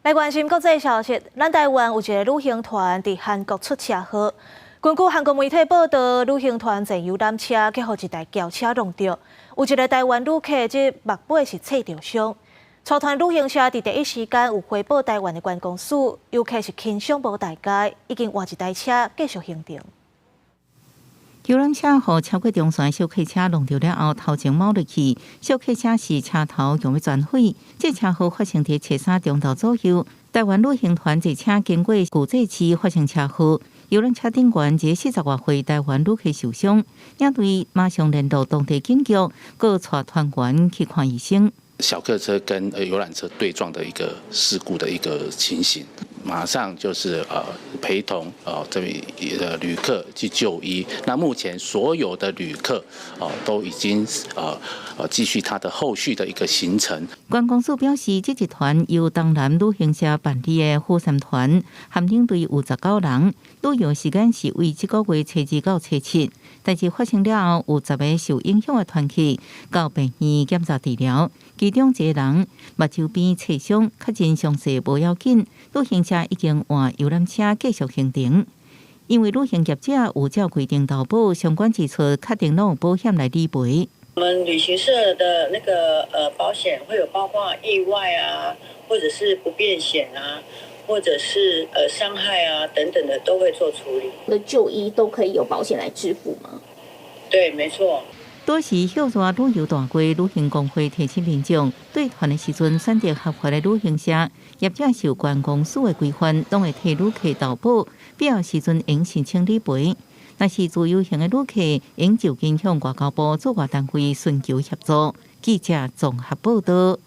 來關心國際消息，咱台灣有一个旅行團佇韓國出車禍。根據韓國媒體報道，旅行團坐遊覽車去予一台轎車撞著，有一个台灣旅客這目尾是切著傷。帶團旅行社佇第一時間有回報台灣的觀光署，遊客是輕傷無大礙，已經換一台車繼續行程。遊覽車予超過中線小客車撞著了後，頭前鉚入去，小客車是車頭欲全毀。這車禍發生佇初三中晝左右。台灣旅行團坐車經過巨濟市發生車禍，遊覽車頂懸一个40外歲台灣旅客受傷，領隊馬上聯絡當地警局，閣帶團員去看醫生。小客車跟遊覽車對撞的一個事故的一個情形，馬上就是陪同這位的旅客去就醫。那目前所有的旅客都已經繼續他的後續的一個行程。觀光署表示，這一團由東南旅行社辦理的釜山團，含領隊有19人，旅遊時間是為這個月初二到初七。代誌發生了後，有10个受影響的團客到病院檢查治療，其中一个人目睭邊切傷，確認傷勢無要緊。旅行社已經換遊覽車繼續行程。因為旅行業者有照規定投保，相關支出確定攏有保險來理賠。我們旅行社的那個保險會有包括意外啊，或者是不便險啊，或者是傷害啊等等的都會做處理。的就醫都可以有保險來支付嗎？對，沒錯。倒是歇熱旅遊大會旅行公會提醒民眾，對團的時陣選擇合法的旅行社，業者受觀光署的規範，攏會替旅客投保，必要時陣應申請理賠。若是自由行的旅客，應就近向外交部駐外單位尋求協助。記者綜合報道。